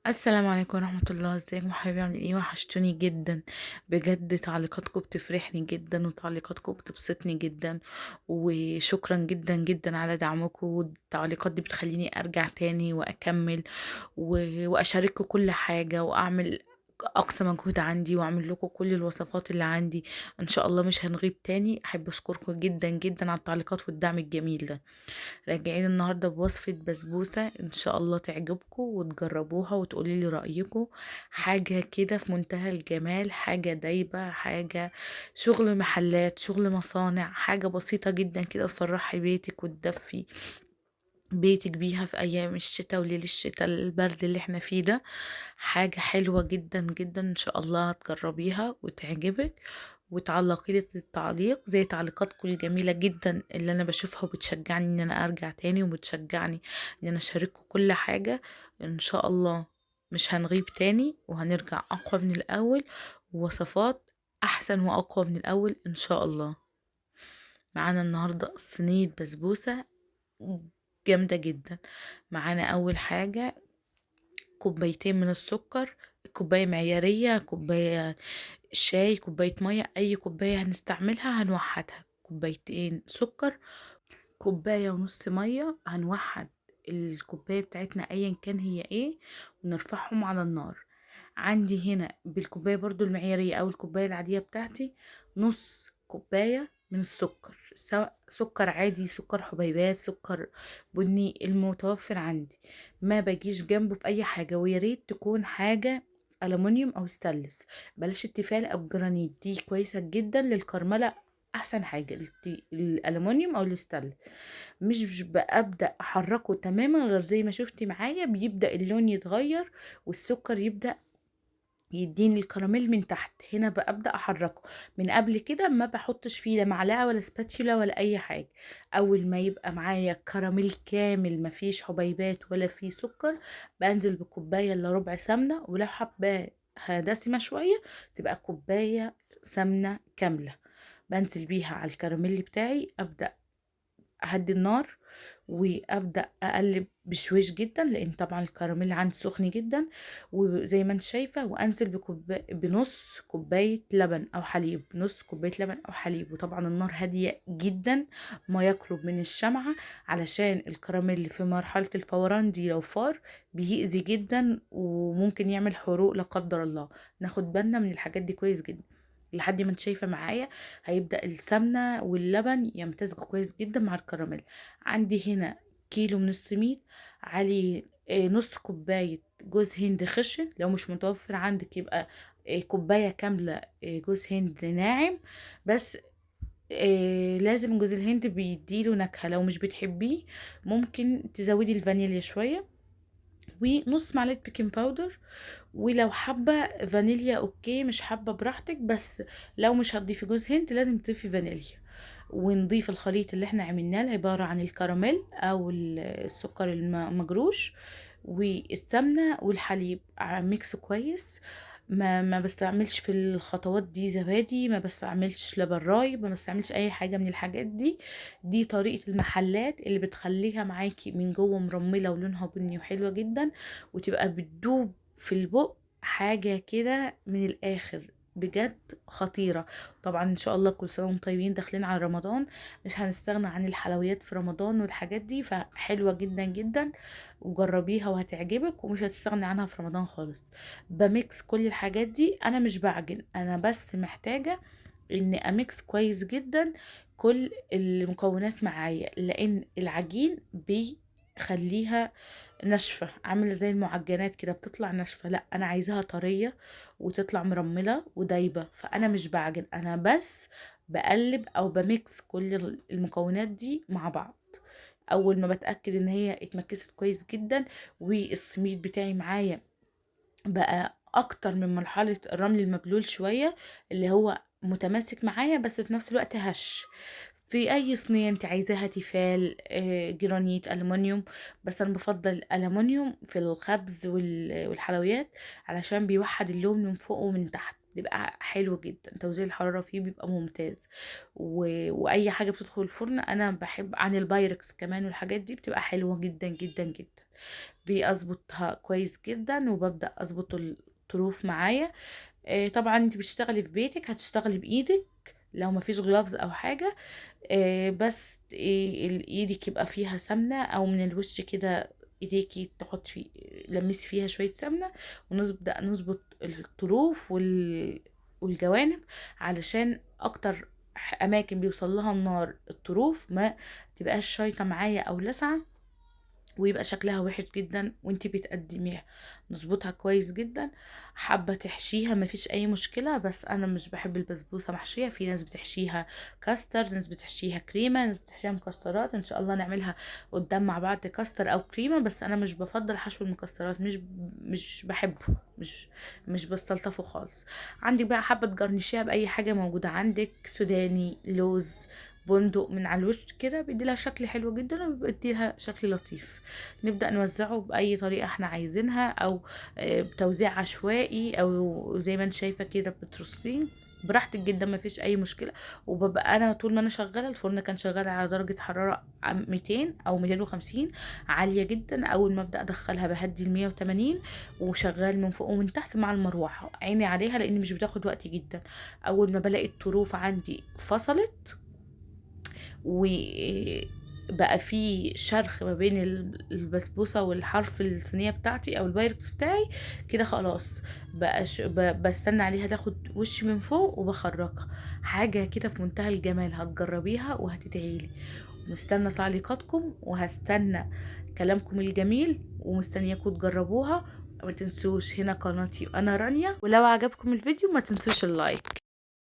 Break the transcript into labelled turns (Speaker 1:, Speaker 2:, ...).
Speaker 1: السلام عليكم ورحمة الله. ازيكم حبايبي؟ عاملين ايه؟ وحشتوني جدا بجد. تعليقاتكم بتفرحني جدا وتعليقاتكم بتبسطني جدا، وشكرا جدا جدا على دعمكم، والتعليقات دي بتخليني ارجع تاني واكمل واشارككم كل حاجة واعمل اقصى مجهود عندي واعمل لكم كل الوصفات اللي عندي. ان شاء الله مش هنغيب تاني. احب اشكركم جدا جدا على التعليقات والدعم الجميل ده. راجعين النهارده بوصفه بسبوسه ان شاء الله تعجبكم وتجربوها وتقولي لي رايكم. حاجة كده في منتهى الجمال، حاجة دايبه، حاجة شغل محلات، شغل مصانع، حاجة بسيطة جدا كده تفرحي بيتك وتدفي بيتك بيها في ايام الشتاء وليل الشتاء البرد اللي احنا فيه ده. حاجة حلوة جدا جدا ان شاء الله هتجربيها وتعجبك وتعلقي لي التعليق زي تعليقاتكم الجميلة جدا اللي انا بشوفها وبتشجعني ان انا ارجع تاني وبتشجعني ان انا اشارككم كل حاجة. ان شاء الله مش هنغيب تاني وهنرجع اقوى من الاول ووصفات احسن واقوى من الاول ان شاء الله. معانا النهاردة صينية بسبوسة جامدة جدا. معانا اول حاجة كوبايتين من السكر، كوباية معيارية، كوباية شاي، كوباية مية، اي كوباية هنستعملها هنوحدها. كوبايتين سكر، كوباية ونص مية، هنوحد الكوباية بتاعتنا ايا كان هي ايه ونرفعهم على النار. عندي هنا بالكوباية برضو المعيارية او الكوباية العادية بتاعتي نص كوباية من السكر، سواء سكر عادي، سكر حبيبات، سكر بني، المتوفر عندي، ما بجيش جنبه في اي حاجة. ويا ريت تكون حاجة ألمونيوم او ستانلس، بلاش التيفال او الجرانيت، دي كويسة جدا للكرمله، احسن حاجة الألمونيوم او الستانلس. مش ببدا احركه تماما غير زي ما شفتي معايا بيبدا اللون يتغير والسكر يبدا يديني الكراميل من تحت. هنا ببدا احركه. من قبل كده ما بحطش فيه لا معلقه ولا spatula ولا اي حاجة. اول ما يبقى معايا كراميل كامل ما فيش حبيبات ولا فيه سكر، بنزل بكوبايه الا ربع سمنه، ولو حباها دسمة شوية تبقى كوباية سمنه كاملة. بنزل بيها على الكراميل بتاعي، ابدا اهدي النار وابدا اقلب بشويش جدا، لان طبعا الكراميل عندي سخن جدا وزي ما انت شايفه. وانزل بنص كوباية لبن او حليب، نص كوباية لبن او حليب، وطبعا النار هادية جدا ما يقرب من الشمعة، علشان الكراميل في مرحلة الفوران دي لو فار بيأذي جدا وممكن يعمل حروق لا قدر الله. ناخد بالنا من الحاجات دي كويس جدا. لحد ما انت شايفه معايا هيبدا السمنة واللبن يمتزجوا كويس جدا مع الكراميل. عندي هنا كيلو من السميد، عليه نص كوباية جوز هند خشن، لو مش متوفر عندك يبقى كوباية كاملة جوز هند ناعم، بس لازم جوز الهند بيديله نكهة، لو مش بتحبيه ممكن تزودي الفانيليا شوية، ونص معلقه baking powder، ولو حابة فانيليا okay، مش حابة براحتك، بس لو مش هتضيفي جوز هند لازم تضيفي فانيليا. ونضيف الخليط اللي احنا عملناه عبارة عن الكراميل او السكر المجروش والسمنه والحليب، mix كويس. ما بستعملش في الخطوات دي زبادي، ما بستعملش لبن رايب، ما بستعملش اي حاجة من الحاجات دي. دي طريقه المحلات اللي بتخليها معاكي من جوه مرمله ولونها بني وحلوه جدا، وتبقى بتدوب في البق، حاجة كده من الاخر بجد خطيرة. طبعا ان شاء الله كل سنة وانتم طيبين، داخلين على رمضان، مش هنستغنى عن الحلويات في رمضان والحاجات دي، فحلوه جدا جدا وجربيها وهتعجبك ومش هتستغني عنها في رمضان خالص. ب mix كل الحاجات دي، انا مش بعجن، انا بس محتاجه ان ا mix كويس جدا كل المكونات معايا، لان العجين بيخليها ناشفة، عامله زي المعجنات كده بتطلع ناشفة. لا انا عايزاها طرية وتطلع مرمله ودايبه، فانا مش بعجن، انا بس بقلب او ب mix كل المكونات دي مع بعض. اول ما بتاكد ان هي اتمكست كويس جدا والسميد بتاعي معايا بقى اكتر من مرحلة الرمل المبلول شوية اللي هو متماسك معايا بس في نفس الوقت هش، في اي صينية انت عايزاها، تيفال، جرانيت، الومنيوم، بس انا بفضل الالومنيوم في الخبز والحلويات علشان بيوحد اللون من فوق ومن تحت، بيبقى حلو جدا، توزيع الحرارة فيه بيبقى ممتاز. واي حاجة بتدخل الفرن انا بحب عن البايركس كمان والحاجات دي بتبقى حلوة جدا جدا جدا. بأظبطها كويس جدا، وببدأ اظبط الطروف معايا. طبعا انت بتشتغلي في بيتك هتشتغلي بايدك لو مفيش gloves او حاجة، بس ايدك يبقى فيها سمنة، او من الوش كده ايديكي تحط في لمسي فيها شوية سمنة، ونبدأ نظبط الطروف والجوانب، علشان اكتر اماكن بيوصل لها النار الطروف ما تبقاش شايطة معايا او لسعة، ويبقى شكلها وحش جدا وانتي بتقدميها. نظبطها كويس جدا. حابة تحشيها مفيش اي مشكلة، بس انا مش بحب البسبوسة محشية. في ناس بتحشيها كاستر، ناس بتحشيها كريمة، ناس بتحشيها مكسرات. ان شاء الله نعملها قدام مع بعض كاستر او كريمة، بس انا مش بفضل حشو المكسرات، مش بحبه، مش بستلطفه خالص. عندك بقى حابة تجرنشيها باي حاجة موجودة عندك، سوداني، لوز، بندق من على الوش كده، بيدي لها شكل حلو جدا وبيدي لها شكل لطيف. نبدأ نوزعه بأي طريقة احنا عايزينها، او بتوزيع عشوائي، او زي ما انت شايفة كده بترصين براحتك جدا، ما فيش اي مشكلة. وببقى انا طول ما انا شغالة الفرن كان شغال على درجة حرارة 200 او 250، عالية جدا. اول ما ابدأ ادخلها بهدي ال 180، وشغال من فوق ومن تحت مع المروحة، عيني عليها لان مش بتاخد وقت جدا. اول ما بلاقي الطروف عندي فصلت وبقى في شرخ ما بين البسبوسة والحرف الصينية بتاعتي او البايركس بتاعي كده، خلاص بقى بستنى عليها تاخد وش من فوق وبخرجها. حاجة كده في منتهى الجمال، هتجربيها وهتدعيلي. مستنى تعليقاتكم وهستنى كلامكم الجميل، ومستنياكم تجربوها. ما تنسوش هنا قناتي وانا رانيا، ولو عجبكم الفيديو ما تنسوش ال like.